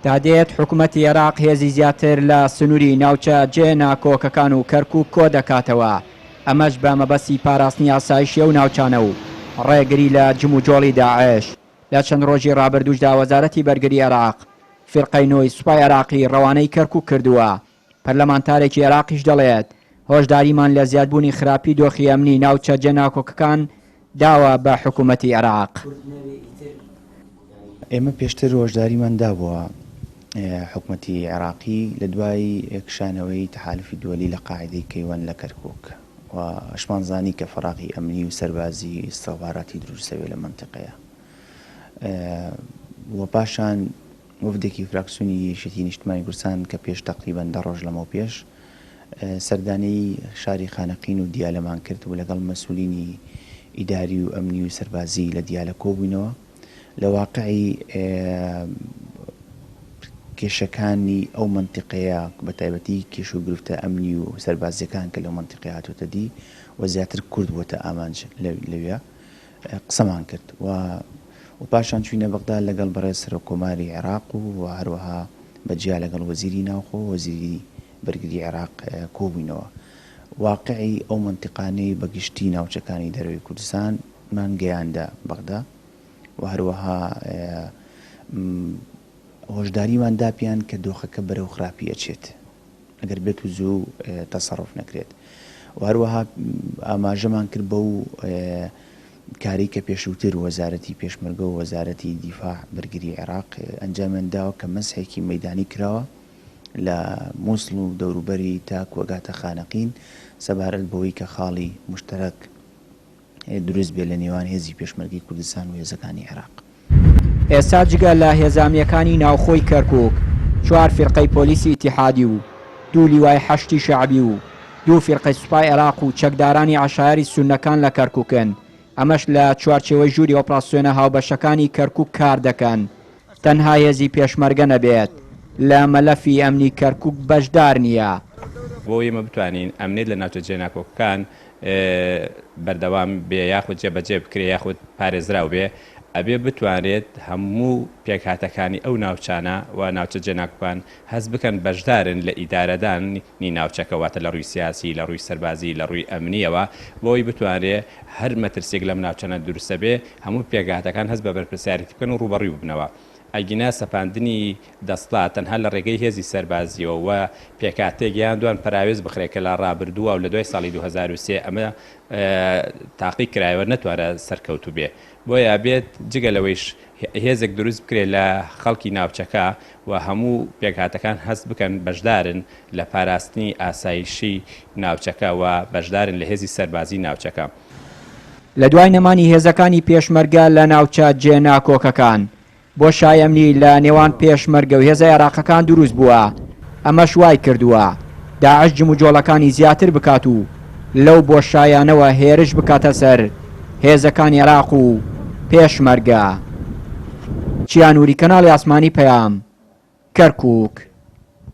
تا دێت حکومەتی عێراق هێزی زیاتر لە سنووری ناوچە جێ ناکۆکەکان و کەرکوک کۆدەکاتەوە، ئەمەش بە مەبەستی پاراستنی ئاسایشی ئەو ناوچانە و ڕێگری لە جموجۆڵی داعش. لە چەند ڕۆژی ڕابردووشدا وەزارەتی بەرگری عێراق فیرقەی نۆی سوپای عێراقی ڕەوانەی کەرکوک کردووە. پەرلەمانتارێکی عێراقیش دەڵێت، هۆشداریمان لە زیادبوونی خراپی دۆخی ئەمنی ناوچە جێناکۆکەکان داوە بە حکومەتی عێراق. ئێمە پێشتر هۆشداریمان دابووە حکومەتی عێراقی لە دوای کشانەوەی تەحالفی دووەلی لە قاعیدەی کەیوان لە کەرکوک و ئەشمان زانی کە فەراغی ئەمنی و سەربازی ئیستخباراتی دروستەبێ لە مەنتیقەیە و پاشان وەفدێکی فراکسیۆنی یەکێتی نیشتمانی کوردستان کە پێش تەقریبەن دە ڕۆژ لەمەوپێش سەردانی شاری خانەقین و دیالەمان کرد و لەگەڵ مەسولینی ئیداری و ئەمنی و سەربازی لە دیالە کۆبووینەوە لە واقعی کێشەکانی ئەو مەنتیقەیە بە تایبەتی کێش و گرفتە ئەمنی و سەربازیەکان کە لەو مەنتیقەیە هاتۆتە دی و زیاتر کورد بۆتە ئامانج لەوێ قسەمان کرد و و پاشان چووینە بەغدا لەگەڵ بەڕێز سەرۆک کۆماری عێراق و و هەروەها بە جیا لەگەڵ وەزیری ناوخۆ و وەزیری بەرگری عێراق کۆبووینەوە. واقعی ئەو مەنتیقانەی بە گشتی ناوچەکانی دەرەوەی کوردستان مان گەیاندە بەغدا و هەروەها هۆشداریمان دا پێیان کە دۆخەکە بەرەو خراپی ئەچێت. ئەگەر بێت و زوو تەسەڕوف نەکرێت و هەروەها ئاماژەمان کرد بەو کارەی کە پێشووتر وەزارەتی پێشمەرگە و وەزارەتی دیفاع بەرگری عێراق ئەنجامیان داوە کە مەسحێکی مەیدانی کراوە لە موسڵ و دەوروبەری تاکو ئەگاتە خانەقین سەبارەت بەوەی کە خاڵی موشتەرەک دروست بێت لە نێوان هێزی پێشمەرگەی کوردستان و هێزەکانی عێراق. ئێستا جگە لە هێزە ئەمنییەکانی ناوخۆی کەرکوک، چوار فیرقەی پۆلیسی ئیتیحادی و دوو لیوای حەشدی شەعبی و دوو فیرقەی سوپای عێراق و چەکدارانی عەشایەری سوننەکان لە کەرکوکن، ئەمەش لە چوارچێوەی ژووری ئۆپراسیۆنە هاوبەشەکانی کەرکوک کار دەکەن، تەنها هێزی پێشمەرگە نەبێت لە مەلەفی ئەمنی کەرکوک بەشدار نییە. بۆ ئێمە بتوانین ئەمنیەت لە ناوچە جێناکۆکەکان بەردەوام بێ یاخود جێبەجێ بکرێ یاخود پارێزراو بێ، ئەبێ بتوانرێت هەموو پێکهاتەکانی ئەو ناوچانە و ناوچە جێناکۆکان هەست بکەن بەشدارن لە ئیدارەدانی ناوچەکە واتە لە ڕووی سیاسی، لە ڕووی سەربازی، لە ڕووی ئەمنییەوە بۆ ئەوەی بتوانرێ هەر مەترسییەک لەم ناوچانە دروستەبێ هەموو پێکهاتەکان هەست بە بەرپرسیارێتی بکەن و ڕووبەڕووی ببنەوە. ئەگینا سەپاندنی دەسڵات تەنها لە ڕێگەی هێزی سەربازییەوە و پێکهاتەیەک یان دوان پەراوێز بخرێت کە لە ڕابردووە و لە دوای ساڵی 2003 ئەمە تاقی کرایەوە نەتوانرا سەرکەوتوو بێ. بۆیە ئەبێت جگە لەوەیش هێزێک دروست بکرێت لە خەڵکی ناوچەکە و هەموو پێکهاتەکان هەست بکەن بەشدارن لە پاراستنی ئاسایشی ناوچەکە و بەشدارن لە هێزی سەربازی ناوچەکە. لە دوای نەمانی هێزەکانی پێشمەرگە لە ناوچە جێ ناکۆکەکان، بۆشای ئەمنی لە نێوان پێشمەرگە و هێزە عێراقەکان دروست بووە، ئەمەش وای کردووە داعش جموجۆڵەکانی زیاتر بکات و لەو بۆشایانەوە هێرش بکاتە سەر هێزەکانی عێراق و پێشمەرگە. چیا نوری، کەناڵی ئاسمانی پەیام، کەرکوک.